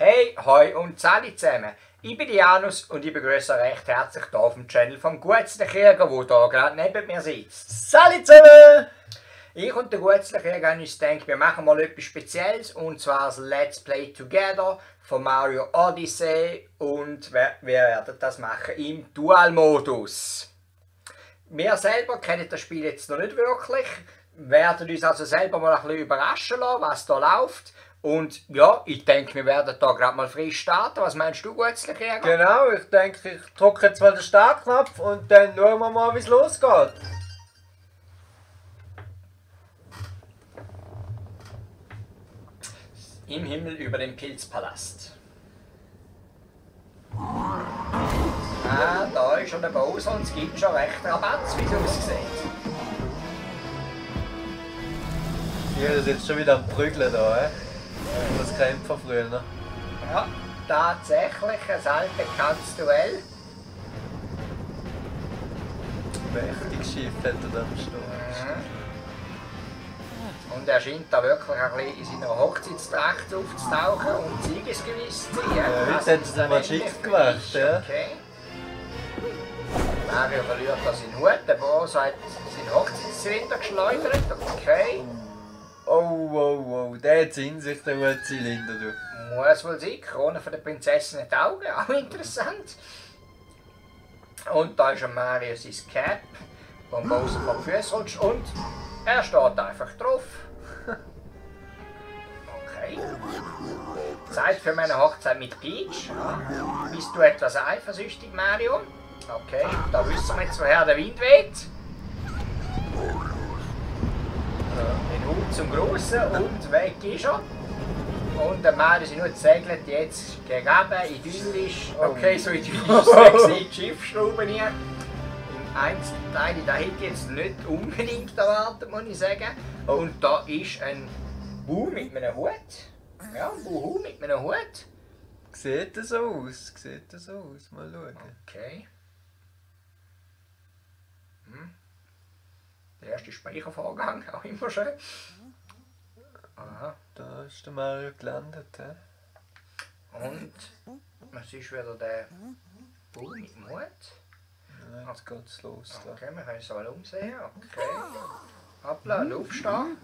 Hey, hoi und Sali zusammen. Ich bin Janus und ich begrüße euch recht herzlich hier auf dem Channel vom Gutzli-Krieger, der hier gerade neben mir sitzt. Sali zusammen! Ich und der Gutzli-Krieger haben uns gedacht, wir machen mal etwas Spezielles, und zwar das Let's Play Together von Mario Odyssey, und wir werden das machen im Dual-Modus. Wir selber kennen das Spiel jetzt noch nicht wirklich, werden uns also selber mal ein bisschen überraschen lassen, was da läuft. Und ja, ich denke, wir werden da gerade mal frisch starten. Was meinst du, Gutzli-Krieger? Genau, ich denke, ich drücke jetzt mal den Startknopf und dann schauen wir mal, wie es losgeht. Im Himmel über dem Pilzpalast. Da ist schon der Bowser und es gibt schon recht Rabatz, wie es aussieht. Hier ist jetzt schon wieder am Prügeln da, das Kämpfer früher. Ja, tatsächlich ein altbekanntes Duell. Mächtiges Schiff hat er da am Start. Und er scheint da wirklich ein bisschen in seiner Hochzeitstracht aufzutauchen und siegesgewiss zu sein. Ja, heute hat es mal schick gemacht, ja. Okay. Mario verliert da seinen Hut, der Bowser hat seinen Hochzeitszylinder geschleudert. Okay. Oh, der hat in sich, der Hutzylinder, du. Muss wohl sein, Krone von der Prinzessin in die Augen, auch interessant. Und da ist Mario sein Cap, wo Bowser vor die Füße rutscht, und er steht einfach drauf. Okay. Zeit für meine Hochzeit mit Peach. Bist du etwas eifersüchtig, Mario? Okay, da wissen wir jetzt, woher der Wind weht. Den Hut zum Grossen und weg ist er. Und der Mario sind nur segelt jetzt gegen eben, idyllisch. Okay, so idyllisch sexy, die Schiffsschrauben hier. Im einzelnen Teil, da hätte ich jetzt nicht unbedingt erwartet, muss ich sagen. Und da ist ein Bu mit einem Hut. Ja, ein Buhu mit einem Hut. Sieht das so aus? Sieht das so aus? Mal schauen. Okay. Der erste Speichervorgang, auch immer schön. Aha. Da ist der Mario gelandet. Und was ist wieder der Bu mit dem Hut? Ja, jetzt geht's los. Da. Okay, wir können es mal umsehen. Okay. Hoppla, aufstehen.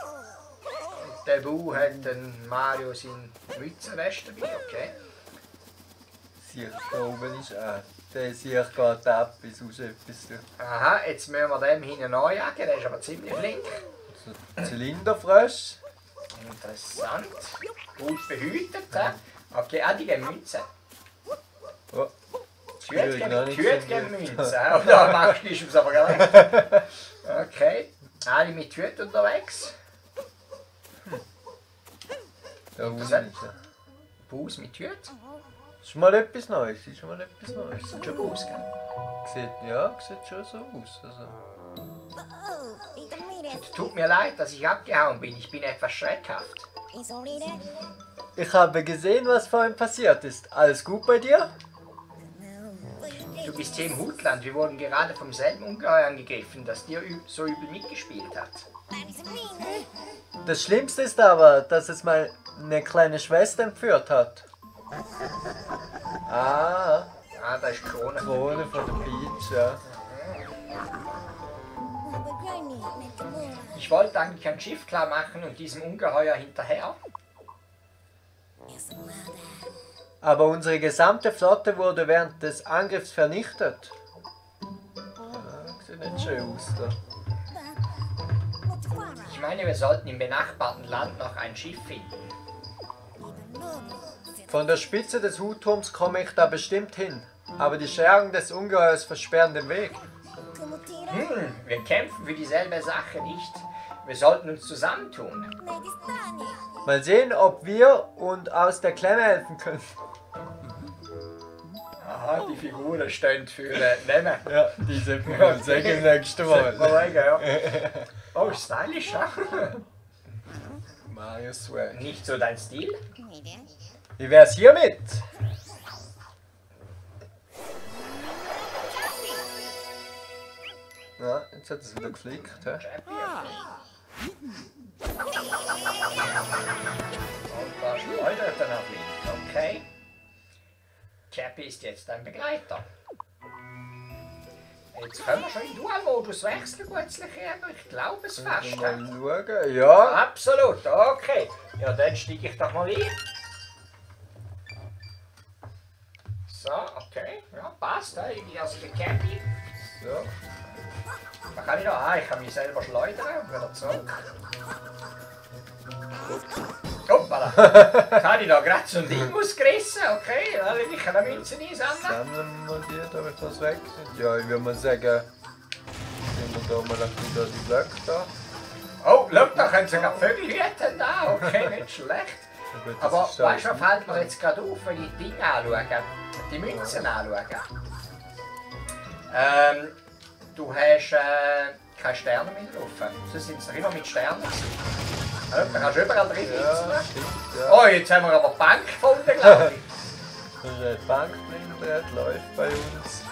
Und der Bu hat den Mario seinen Mützenrest dabei. Okay. Sicher, da oben ist er. Der sicher geht ab, bis raus etwas tut. Aha, jetzt müssen wir dem hinten anjagen. Der ist aber ziemlich flink. Zylinderfrosch. Interessant. Gut behütet. Okay, die geben Münzen. Oh. Die Hüte geben Münzen. Da machst du es aber gar nicht. Okay, alle mit Hüte unterwegs. Da unten ist er. Bus mit Hüte. Ist mal etwas Neues. Ist mal etwas Neues. Das sieht schon aus, gell? Sieht schon so aus. Also. Tut mir leid, dass ich abgehauen bin. Ich bin etwas schreckhaft. Ich habe gesehen, was vorhin passiert ist. Alles gut bei dir? Du bist hier im Hutland. Wir wurden gerade vom selben Ungeheuer angegriffen, das dir so übel mitgespielt hat. Das Schlimmste ist aber, dass es meine kleine Schwester entführt hat. Ah, Da ist Krone Krone von der Peach, ja. Ich wollte eigentlich ein Schiff klar machen und diesem Ungeheuer hinterher. Aber unsere gesamte Flotte wurde während des Angriffs vernichtet. Ja, sieht nicht schön aus da. Ich meine, wir sollten im benachbarten Land noch ein Schiff finden. Von der Spitze des Hutturms komme ich da bestimmt hin. Aber die Schergen des Ungeheuers versperren den Weg. Wir kämpfen für dieselbe Sache nicht. Wir sollten uns zusammentun. Mal sehen, ob wir uns aus der Klemme helfen können. Aha, die Figuren stehen für Nehmen. Ja, die sind wir uns sagen nächstes Mal. Ja. Oh, stylisch, ja? Mario Swag. Nicht so dein Stil? Wie wär's hiermit? Ja, jetzt hat es wieder geflickt. He? Und da schleudert er nach Cappy ist jetzt dein Begleiter. Jetzt können wir schon in Dual-Modus wechseln, Gutzli-Käfer. Ich glaube es fast. Mal schauen. Ja. Absolut, okay. Ja, dann steige ich doch mal ein. So, okay. Ja, passt. Ich bin also der Cappy. So. Was kann ich noch? Ich kann mich selber schleudern und wieder zurück. Hoppala! Kann ich da gerade so ein Ding ausgerissen? Okay, dann will ich eine Münze einsammeln. Sammeln wir die, damit das weg sind. Ja, ich würde mal sagen, nehmen wir da mal ein bisschen die Blöcke da. Oh, schau, da können sogar Vögel hüten. Da. Okay, nicht schlecht. Gut, Aber ist weißt du, was fällt mir jetzt gerade auf, wenn ich die Dinge anschaue? Die Münzen anschaue. Du hast keine Sterne mehr drauf. Sonst sind es noch immer mit Sternen. Da kannst du überall drin sitzen. Ja, stimmt, ja. Oh, jetzt haben wir aber die Bank gefunden, glaube ich. Das ist eine Bankblinde, läuft bei uns.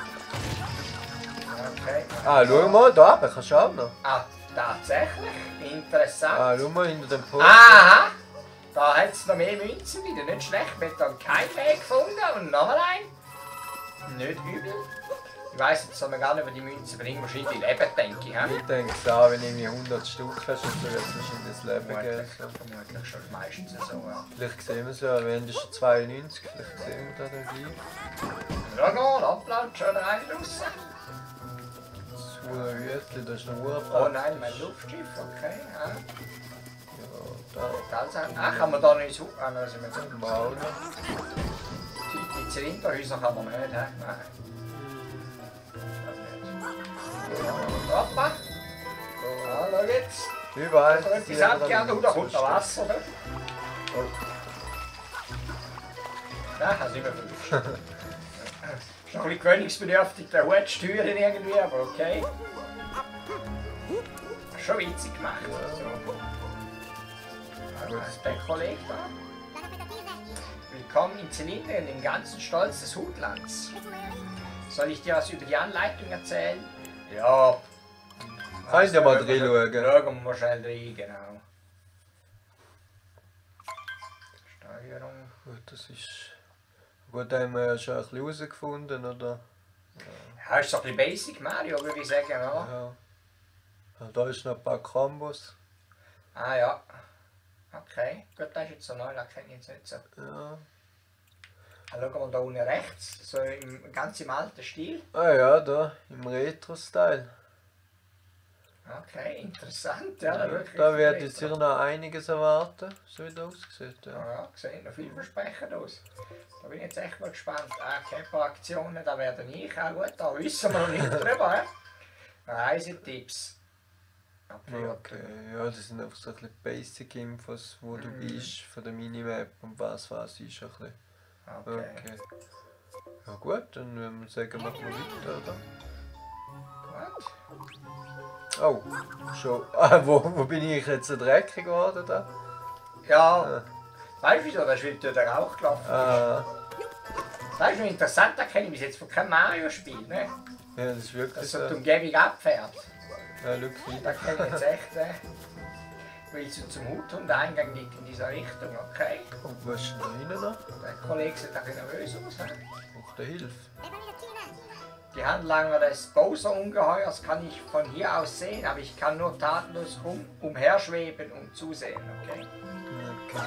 Okay. Ah, schau mal, da kannst du auch noch. Ah, tatsächlich. Interessant. Ah, schau mal hinter dem Post. Aha! Da hat es noch mehr Münzen wieder. Nicht schlecht. Wir haben dann keinen mehr gefunden. Und nochmal ein. Nicht übel. Ich weiss jetzt noch gar nicht, wie die Münzen bringen. Wahrscheinlich leben, denke ich. Ich denke es auch, wenn ich 100 Stück hast, dann wird es wahrscheinlich das Leben geben. Vermutlich schon meistens so, ja. Vielleicht sehen wir es ja, wir haben schon 92, vielleicht sehen wir da dann gleich. Schau mal, Ablaut, schon rein draussen. Das Hütchen, das ist noch Oh nein, mein Luftschiff, okay. Ja. Ja, Ah, kann man da nicht so. Ah, nein, sind wir da. so. Mal noch. Die Zylinderhäuser kann man nicht, hä? Nein. Hoppa! Ah, schau jetzt. Überall. Da etwas abgehört, da kommt noch Wasser. Oh. Nein, hast du nicht mehr verwischt. Ist noch ein bisschen gewöhnungsbedürftig, der Hut steuern irgendwie, aber okay. Schon witzig gemacht. So. Der Kollege da. Willkommen in Zylinder in dem ganzen Stolz des Hutlands. Soll ich dir was über die Anleitung erzählen? Ja. Kann ich dir mal drin schauen? Schauen wir mal schnell rein, genau. Steuerung. Gut, das ist... Gut, da haben wir ja schon ein bisschen herausgefunden, oder? Ja, ist so ein bisschen Basic Mario, würde ich sagen, oder? Ja. Ja, da ist noch ein paar Kombos. Ah ja. Okay, gut, das ist jetzt so neu, das kenne ich jetzt nicht so. Ja. Schauen wir mal da unten rechts, so ganz im alten Stil. Ah ja, da, im Retro-Style. Okay, interessant, ja. Da wird jetzt sicher noch einiges erwarten, so wie das aussieht. Ja. Ja, sieht noch vielversprechend aus. Da bin ich jetzt echt mal gespannt. Ah, Camper-Aktionen, da werden ich auch gut, da wissen wir noch nicht drüber. Reisetipps. Okay, ja, das sind einfach so ein bisschen Basic-Infos, wo du bist, von der Minimap und was ist ein bisschen. Okay. Ja gut, dann würden wir sagen, machen wir weiter, oder? Gut. Oh, schon. Ah, wo bin ich jetzt so dreckig geworden da? Ja, weißt du wieso? Das ist, weil durch den Rauch gelaufen Ah, ist. Das ist noch interessant, das kenne ich bis jetzt von keinem Mario-Spiel, ne? ja, das ist wirklich Dass so. so die Umgebung abfährt. Ja, schau Das kenne ich jetzt echt, ne? Weil so zum Huthund-Eingang liegt in dieser Richtung, okay? Und was ist da hinten noch? Der Kollege sieht ein bisschen nervös aus, ne? Braucht er Hilfe? Die Handlanger des Bowser-Ungeheuers kann ich von hier aus sehen, aber ich kann nur tatenlos umherschweben und zusehen, okay? Okay.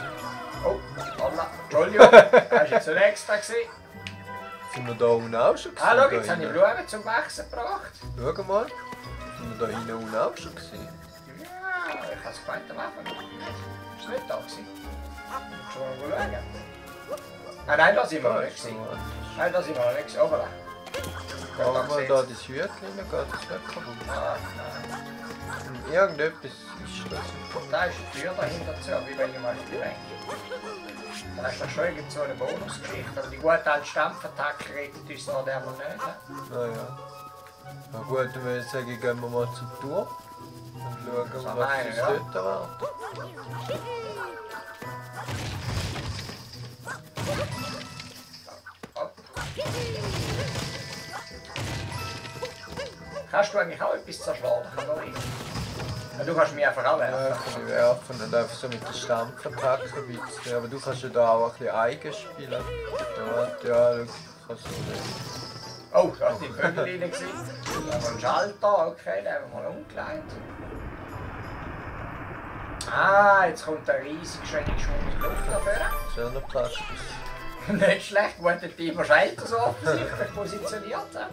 Oh, holla, Entschuldigung, hast du jetzt nicht extra gesehen? Sind wir da unten auch schon gesehen? Ah, schau, Da jetzt habe ich hinten? Blumen zum Wachsen gebracht. Schau mal. Sind wir da hinten unten auch schon gesehen? Ja, ich habe es gemeint am Anfang. Ist nicht da gewesen. Schon mal schauen. Ah nein, da sind wir noch nicht gewesen. Nein, da sind wir noch nicht gewesen. Oberla. Schauen wir mal da das Hütchen rein, geht das nicht kaputt? Ah, nein. Und irgendetwas ist das. Da ist die Tür dahinter zu, wie wenn ich mal denke. Da ist doch schon irgend so eine Bonusgeschichte. Aber die gute alte Stampfattacke rettet uns noch der mal nicht. Naja. Na gut, dann würde ich sagen, gehen wir mal zum Tour. Und schauen, was uns dort erwartet. Kannst du eigentlich auch etwas zerschlagen? Ja, du kannst mich einfach auch Ja, werfen. kann ich werfen und einfach so mit der Stampfattacke ein bisschen. Aber du kannst ja da auch ein bisschen eigen spielen. Ja, schau, kann so nicht. Oh, da hat die Vögel rein gesehen. Da haben wir einen Schalter, okay, den haben wir mal umgelegt. Ah, jetzt kommt der riesige schöne geschwungene Luft dafür. Schöner Plastisch. Nicht schlecht, gut, der Timo Schalter so offensichtlich positioniert. Ah,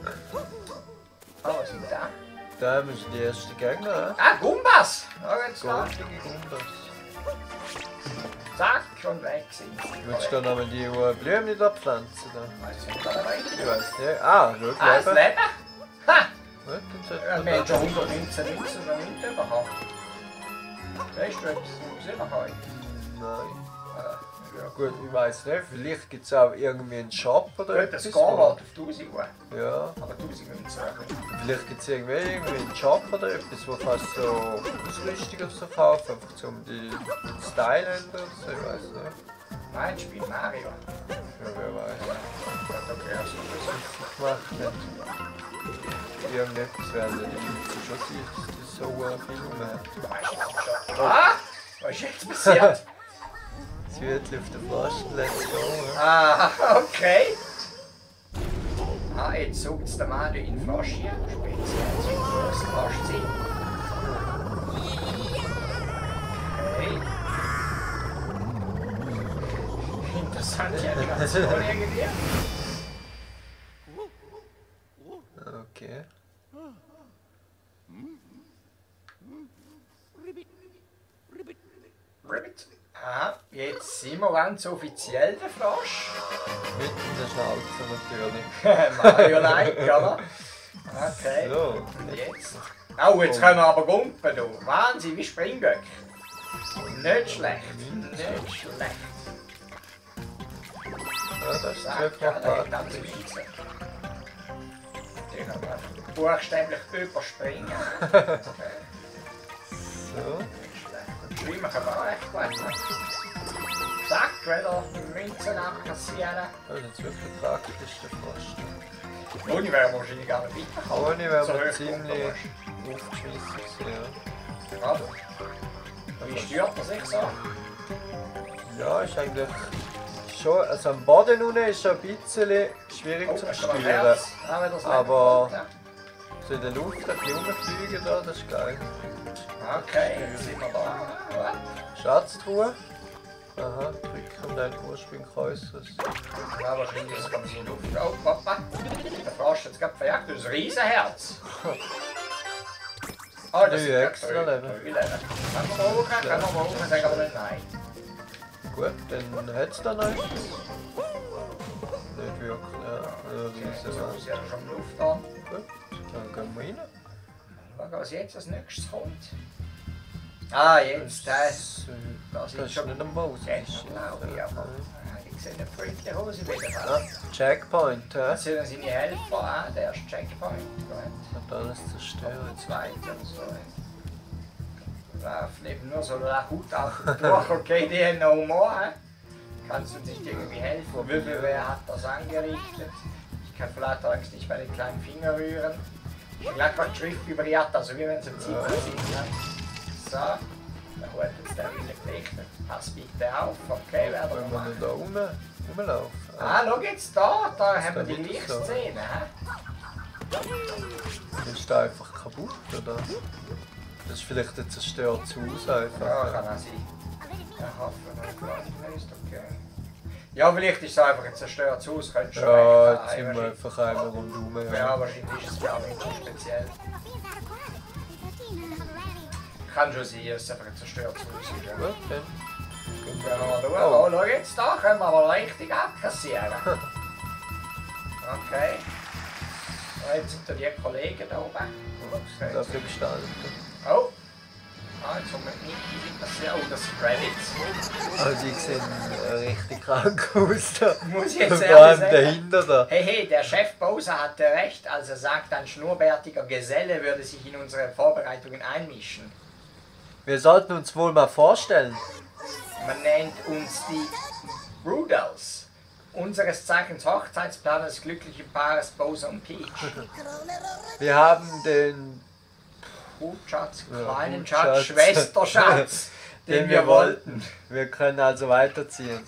was ist denn da? Da haben wir schon die ersten Gegner. Ah, Gumbas! Schau jetzt da. Goldige Gumbas. Zack, und weg sind sie. Willst du da nochmal die Blumen da pflanzen? Da? Weißt du, was da rein? Ich weiß nicht. Ah, schau, Ah, das Leben! Ha! Gut, dann sollte Ja, man wir haben da... schon 119 Münzen oder nicht bekommen. Weißt du etwas, was wir bekommen? Nein. Ja. Gut, ich weiß nicht. Vielleicht gibt es auch irgendwie einen Shop oder Gut, das Score auf 1000 Uhr. Ja. Aber 1000 Münzen. Vielleicht gibt es irgendwie einen Shop oder etwas, wo kannst du so Ausrüstung oder so kaufen, einfach so um die Style ändern oder so, ich weiß nicht. Nein, ich spiele Mario. Ja, wer weiß. Ja, da gehörst du Gemacht hat. Irgendetwas werden die Leute schon sich so Filme haben. das. Weißt du das schon? Ah! Was ist jetzt passiert? Das Hütchen auf der Flasche, let's go. Ah, okay. Ah, jetzt sucht es der Mann in die Flasche hier. Speziell zum großen Flasche ziehen. Okay. Interessante Animation irgendwie. Okay. Ribbit. Ah, jetzt sind wir ganz offiziell der Frosch. Mit in der Schnauze natürlich. Mario-like, oder? Okay. So. Jetzt. Oh, jetzt können wir aber gumpen, du. Wahnsinn, wie Springböck. Nicht schlecht. Nicht schlecht. Ja, das ist Sag, wirklich ja, noch dann zu weisen. Den haben wir buchstäblich überspringen. Okay. So. Nicht schlecht. Und schwimmen können wir auch echt gut. Ne? Zack, wieder Münzen abkassieren. Das ist jetzt wirklich praktisch, der Frosch. Ohne wäre wahrscheinlich gar nicht weitergekommen. Ohne wäre So man hoch ziemlich kommt aufgeschmissen gewesen, er. Aber wie stört er sich so? ja. Ja, ist eigentlich schon, also am Boden unten ist schon ein bisschen schwierig Oh, zu hast du noch ein steuern. Herz? Ah, wenn das Aber- Leben kommt, So in der Luft ein bisschen rumfliegen da, das ist geil. ja. Okay, jetzt sind wir da. Schatztruhe. Aha, drücken dein ursprünglich äußeres. Ja, wahrscheinlich ist es ganz in die Luft. Oh, Papa. Der Frosch hat es gerade verjagt. Das ist ein Riesenherz. Oh, das Drei sind gerade extra drei Leben. Leben. Können wir brauchen, können wir brauchen, sagen aber nicht nein. Gut, dann hat es da noch etwas. Nicht wirklich, ja. Ja, Okay, so riesen. ist ja schon Luft da. Gut, dann gehen wir rein. Schauen, was jetzt als nächstes kommt. Ah, jetzt das. Das ist ist schon- nicht am Maus. Jetzt glaube ich, aber ich sehe nicht freundlich aus in jedem Ah, Fall. Checkpoint, hä? Das sind seine Helfer. Ah, der erste Checkpoint. Gut. Hat alles zerstört. Zweite und so. Laufen eben nur so eine Haut auf und durch. Okay, die haben noch Humor. He? Kannst du uns nicht irgendwie helfen? Wie viel wer hat das angerichtet? Ich kann vielleicht allerdings nicht bei den kleinen Finger rühren. Ich habe gleich die Schrift vibriert, also wie wenn es im Zipfel sind. He? So, dann holt jetzt der wieder gerichtet. Pass bitte auf. Okay, wer da Wollen wir macht. nicht da rumlaufen? Ah, schau jetzt da, da haben wir da die nicht so? Lichtszene. He? Ist der einfach kaputt, oder? Das ist vielleicht ein zerstörtes Haus einfach. Ja, kann auch sein. Ich hoffe, das ist okay. Ja, vielleicht ist es einfach ein zerstörtes Haus, könnte schon Ja, recht jetzt sein, sind wir wahrscheinlich. einfach einmal rundherum. Ja, wahrscheinlich ist es ja auch nicht so speziell. Kann schon sein, dass es einfach ein zerstörtes Haus ist. Ja. Gut, dann. Gehen wir mal schauen. Oh, schau jetzt da, können wir aber richtig abkassieren. Okay. Und jetzt sind da die Kollegen da oben. Okay. Dafür gestalten. Oh. Ah, jetzt kommt nicht easy passieren. Oh, das sind Rabbits. Also die sehen richtig krank aus da. Muss ich jetzt Vor ehrlich allem sagen. dahinter da. Hey, hey, der Chef Bowser hatte recht, als er sagt, ein schnurrbärtiger Geselle würde sich in unsere Vorbereitungen einmischen. Wir sollten uns wohl mal vorstellen. Man nennt uns die Rudels. Unseres Zeichens Hochzeitsplaner des glücklichen Paares Bowser und Peach. Wir haben den, Hutschatz, Ja, kleinen Hutschatz. Schatz, Schwesterschatz, den wir wollten. Wir können also weiterziehen.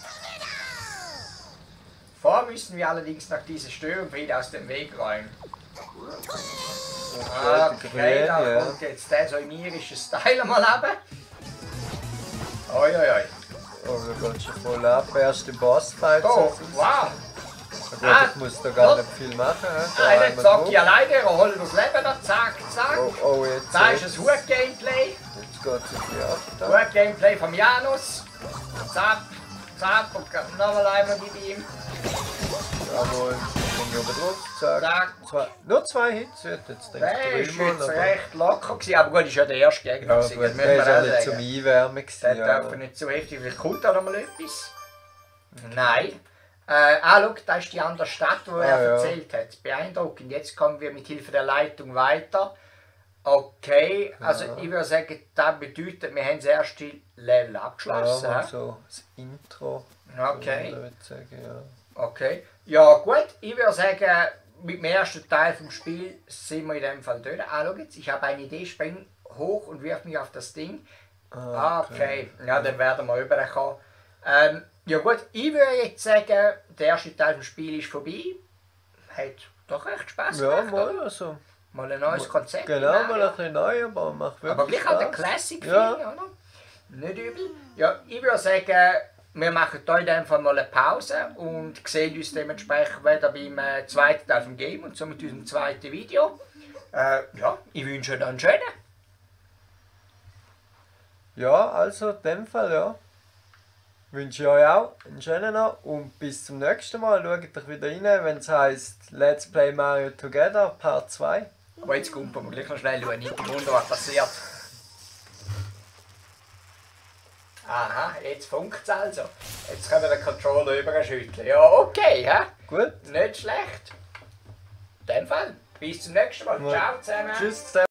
Zuvor müssen wir allerdings noch diese Störenfried aus dem Weg räumen. Okay, da kommt jetzt der so im irischen Style mal runter. Oi. Oh, wir gehen schon voll ab. Erste Bossfight. Oh, wow. Gut, ich muss da gar nicht viel machen. Nein, jetzt sag ich alleine, hol das Leben da, zack. Oh, jetzt. Da ist das Hut-Gameplay. Jetzt geht es ein bisschen ab. Hut-Gameplay vom Janus. Zap, und nochmal einmal mit ihm. Jawohl, komm ich oben drauf, zack. Nur 2 Hits wird jetzt, denke ich. Der war jetzt recht locker gewesen, aber gut, ist ja der erste Gegner. Ja, gut, der ist ja nicht zum Einwärmen gewesen. Der darf nicht zu heftig, vielleicht kommt da noch mal etwas. Nein. Schau, das ist die andere Stadt, die er erzählt hat. Beeindruckend. Jetzt kommen wir mit Hilfe der Leitung weiter. Okay, also ich würde sagen, das bedeutet, wir haben das erste Level abgeschlossen. Ja, so das Intro. Okay. Würde ich sagen, ja. Okay. Ja gut, ich würde sagen, mit dem ersten Teil vom Spiel sind wir in dem Fall durch. Schau jetzt, ich habe eine Idee, spring hoch und wirf mich auf das Ding. Okay. Ja, dann werden wir rüberkommen. Ja gut, ich würde jetzt sagen, der erste Teil vom Spiel ist vorbei. Hat doch recht Spaß gemacht. Ja, mal also. Mal ein neues Konzept. Genau, mal ein bisschen neu, aber macht wirklich aber gleich Spaß. halt ein Classic-Feeling, oder? Nicht übel. Ja, ich würde sagen, wir machen hier in dem Fall mal eine Pause und sehen uns dementsprechend wieder beim zweiten Teil vom Game und somit unserem zweiten Video. Ja, ich wünsche euch einen schönen. Ja, also in dem Fall, ja. Wünsche ich euch auch einen schönen noch und bis zum nächsten Mal. Schaut doch wieder rein, wenn es heisst Let's Play Mario Together Part 2. Aber jetzt kommt wir gleich noch schnell schauen, nicht wundern, was passiert. Aha, jetzt funkt es also. Jetzt können wir den Controller überschütteln. Ja, okay, hä? Gut. Nicht schlecht. In dem Fall, bis zum nächsten Mal. Ciao zusammen. Tschüss zusammen.